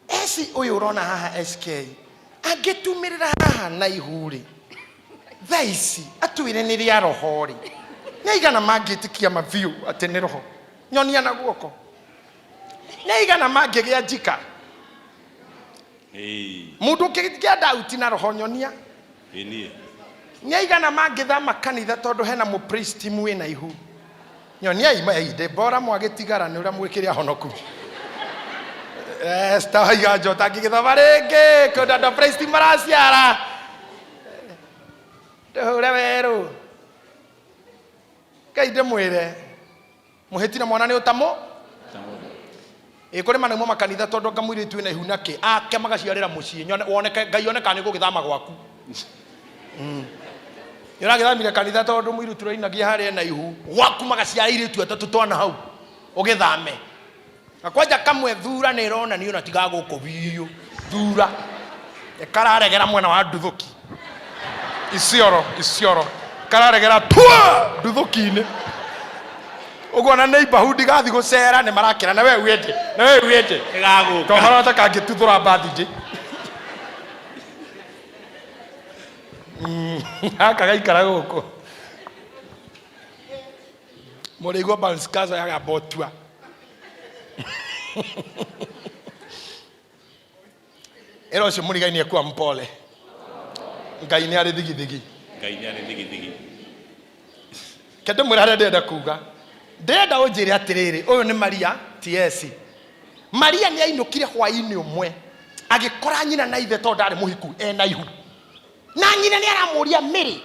Eci ũyũ ũrona haha SK angĩtumĩrĩra haha na ihu rĩ, thaa ici atwĩre nĩ rĩa roho rĩ, nĩ aigana mangĩtĩkia ma biũ atĩ nĩ roho? Nyonia na guoko. Nĩ aigana mangĩgĩa njika? Mũndũ ũngĩgĩa dauti na roho nyonia. Nĩ aigana mangĩthama kanitha tondũ hena mũpristi mwĩna ihu? Nyoniai mainde bora mwagĩtigara nĩ ũrĩa mwĩkĩre ahonoku. Esther waiga njota ngĩgĩthama rĩngĩ kũndũ andũ a priest maraciara. Ndũhũre werũ. Ngai ndĩmwĩre mũhĩti na mwana nĩ ũtamũ. Ĩ kũrĩ manaumwo makanitha tondũ anga mũirĩtu wĩna ihu nakĩ ake magaciarĩra mũciĩ nyone woneke Ngai one kana nĩ ũgũgĩthama gwaku. Nĩ ũragĩthamire kanitha tondũ mũirĩtu ũrainagia harĩa ena ihu gwaku magaciara airĩtu atatũ twana hau ũgĩthame. Na kwanja kamwe thura nĩ ĩronanio na tiga gũkũ biũ thura kararegera mwena wa nduthũki Isiolo Isiolo kararegera tua nduthũki-inĩ ũguo na neighborhood gathi gũcera nĩ marakĩra na we uende na we uende Nĩgagũka. kohoro ta kangĩtuthũra birthday gaka gaikara gũkũ mũrĩigua bounce castle yagamba ũtua ĩra ũcio mũrigainie kuwa mpole Ngai nĩ arĩ thigithigi. Ngai nĩ arĩ thigithigi. Ke ndĩmwĩre harĩa ndĩrenda kuga. Ndĩrenda ũnjĩre atĩrĩrĩ, ũyũ nĩ Maria ti eci. Maria nĩ ainũkire hwaĩ-inĩ ũmwe agĩkora nyina na ithe tondũ ndarĩ mũhiku ena ihu. Na nyina nĩ aramũria Mary,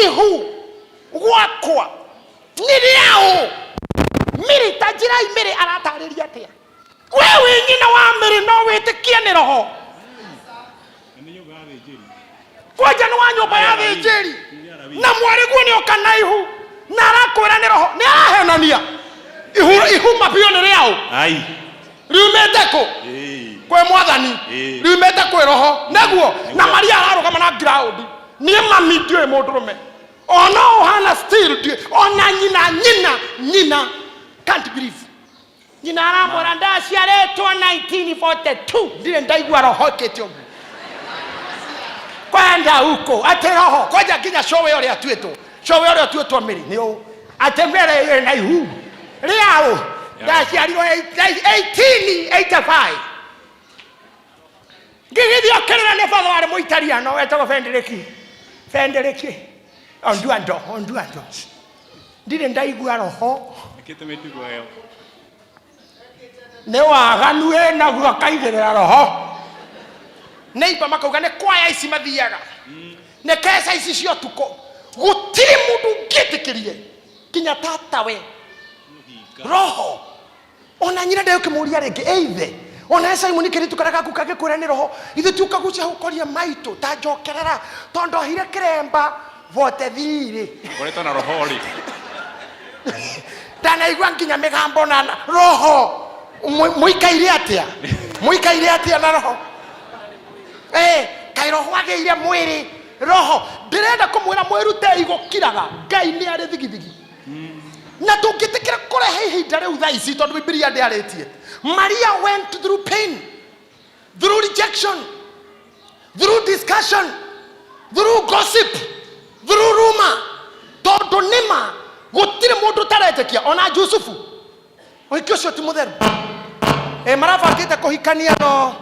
ihu gwakwa nĩ rĩaũ? Mary ta njĩrai Mary aratarĩria atĩa? We wĩ nyina wa Mary no wĩtĩkie nĩ roho. Kwanja nĩ wa nyũmba ya thĩnjĩri na mwarĩguo nĩ oka na ihu na arakwĩra nĩ roho nĩ arahenania ihu ihu mabiũ nĩ rĩaũ? Ai. Riumĩte kũ? Ĩĩ. Kwĩ mwathani. Ĩĩ. Riumĩte kwĩ roho nĩguo. Na Maria ararũgama na ground, niĩ mami ndiũĩ mũndũrũme ona ũhana still ndiũĩ ona nyina nyina nyina can't believe. Nyina aramwĩra ndaciarĩtwo 1942 ndirĩ ndaigua roho ĩkĩte ũguo kwenda huko atĩ roho kwanja nginya cũwe ũrĩa atuĩtwo cũwe ũrĩa ũtuĩtwo mĩrĩ nĩ ũũ atĩ mĩrĩ ĩna ihu rĩaũ ndaciarirwo 1885 ngĩgĩthiĩ okĩrĩra nĩ batho warĩ mũitariano wetagwo Fendereki Fendereki Onduando Onduando ndirĩ ndaigua roho. Ĩkĩte mĩtugo ĩyo. Nĩ waganu ĩnaguo akaigĩrĩra roho neighbor makauga nĩ kwaya ici mathiaga nĩ keca ici cia ũtukũ gũtirĩ mũndũ ũngĩtĩkĩrire nginya tatawe roho ona nyina ndegũkĩmũria rĩngĩ ĩ ithe ona Simon kĩrĩtu karĩa gaku kangĩkwĩra nĩ roho ithuĩ ti ũkagucia hau ũkoria maitũ ta njokerera tondũ ndohire kĩremba 43 rĩ. Ngoretwo na roho rĩ. Ndanaigua nginya mĩgambo na roho. Mũikaire atĩa? Mũikaire atĩa na roho? Eh, kaĩ roho agĩire mwĩrĩ roho. Ndĩrenda kũmwĩra mwĩrutei gũkiraga. Ngai nĩ arĩ thigithigi. Na tũngĩtĩkĩra kũrehe ihinda rĩu thaa ici tondũ Bibilia ndĩarĩtie. Maria went through pain, through rejection, through discussion, through gossip, through rumor. Tondũ nĩma gũtirĩ mũndũ ũtaretĩkia ona Jusufu. Ũhiki ũcio ti mũtheru. Ĩ marabangĩte kũhikania no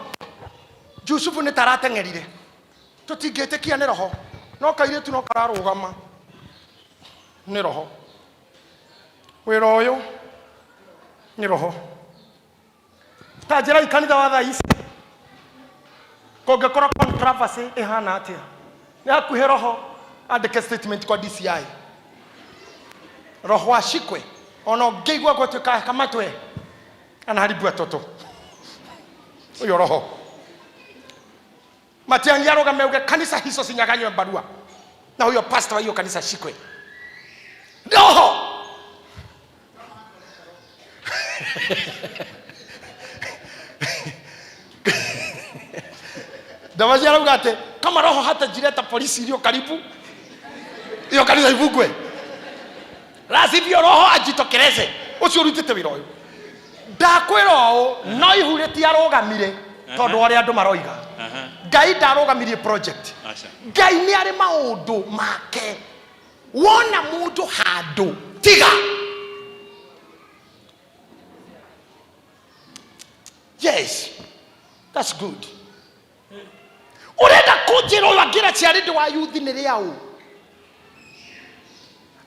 Jusufu nĩ ta arateng'erire. Tũtingĩtĩkia nĩ roho. No kairĩtu no kararũgama nĩ roho. Wĩra ũyũ nĩ roho. Ta njĩrai kanitha wa thaa ici kũngĩkorwo controversy ĩhana atĩa? Nĩ hakuhĩ roho andĩke statement kwa DCI. Roho ashikwe ona ũngĩigua gwatuĩka kamatwe anaharibu watoto. Ũyũ roho. Matiang'i arũgame auge kanisa hizo sinyaganywe barua na huyo pastor wa hiyo kanisa ashikwe. Roho Ndamaci arauga atĩ kama roho hatajileta polisi iliyo karibu hiyo kanisa ifungwe, la sivyo roho ajitokeleze. Ũcio ũrutĩte wĩra ũyũ. Ndakwĩra ũũ, no ihu rĩtiarũgamire tondũ wa ũrĩa andũ maroiga. Ngai ndarũgamirie project. Aca. Ngai nĩ arĩ maũndũ make. Wona mũndũ handũ, tiga. Yes, that's good. Ũrenda kũnjĩra ũyũ angĩra ciarĩndĩ wa yuthi nĩ rĩaũ?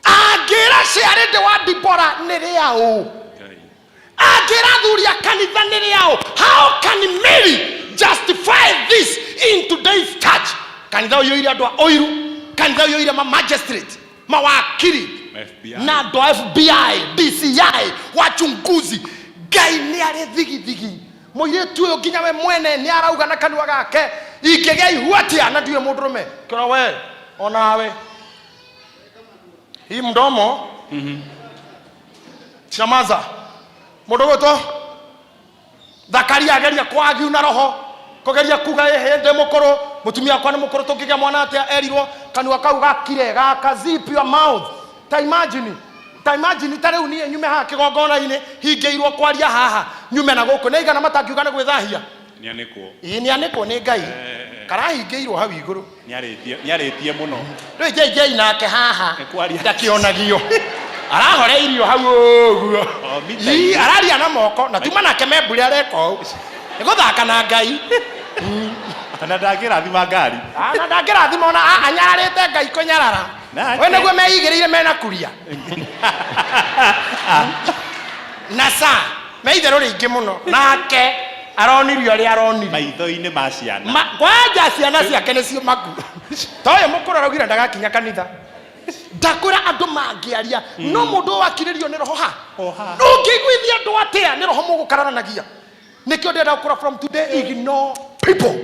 Angĩra ciarĩndĩ wa Dibora nĩ rĩaũ? Ngai. Angĩra athuri a kanitha nĩ rĩaũ? How can Mary justify this in today's church? Kanitha ũiyũire andũ a ũiru, kanitha ũiyũire ma magistrate, mawakiri FBI. na andũ a FBI, DCI, wachunguzi. Ngai nĩ arĩ thigithigi. Mũirĩtu ũyũ nginya we mwene nĩ arauga na kanua gake, ingĩgĩa ihu atĩa na ndirĩ mũndũrũme? Kĩra we onawe hii mdomo chamaza mũndũ gwĩtwo Thakaria ageria kwagiu na roho kugeria kuga ĩhĩ ndĩ mũkũrũ, mũtumia wakwa nĩ mũkũrũ, tũngĩgĩa mwana atĩa? Erirwo kanua kau gakire, gaka zip your mouth. Ta imagine, ta imagine ta rĩu niĩ nyume haha kĩgongona-inĩ hingĩirwo kwaria haha, nyume na gũkũ nĩ aigana matangiuga nĩ gwĩthahia. Nĩanĩkwo. Ĩĩ nĩanĩkwo nĩ Ngai, karahingĩirwo hau igũrũ. Nĩarĩtie, nĩarĩtie mũno. Rĩu JJ nake haha Nĩ kwaria. ndakĩonagio arahoreirio hau ũguo. O, mita Ii, igĩrĩ. araria na moko na tuma nake membure areka ũũ nĩ gũthaka na Ngai. Na ndangĩrathima ngari. Ah, na ndangĩrathima ona anyararĩte Ngai kũnyarara. Nake. We nĩguo meigĩrĩire mena kuria na sa me itherũ rĩingĩ mũno, nake aronirio ũrĩa aronirio maitho-inĩ ma ciana. Kwanja ciana ciake nĩcio maku ta ũyũ mũkũrũ araugire ndagakinya kanitha. Ndakwĩra andũ mangĩaria no mũndũ ũyũ wakirĩrio nĩ roho ha O ha. Ũngĩiguithia andũ atĩa nĩ roho mũgũkararanagia? Nĩkĩo ndĩrenda gũkũra from today, ignore people.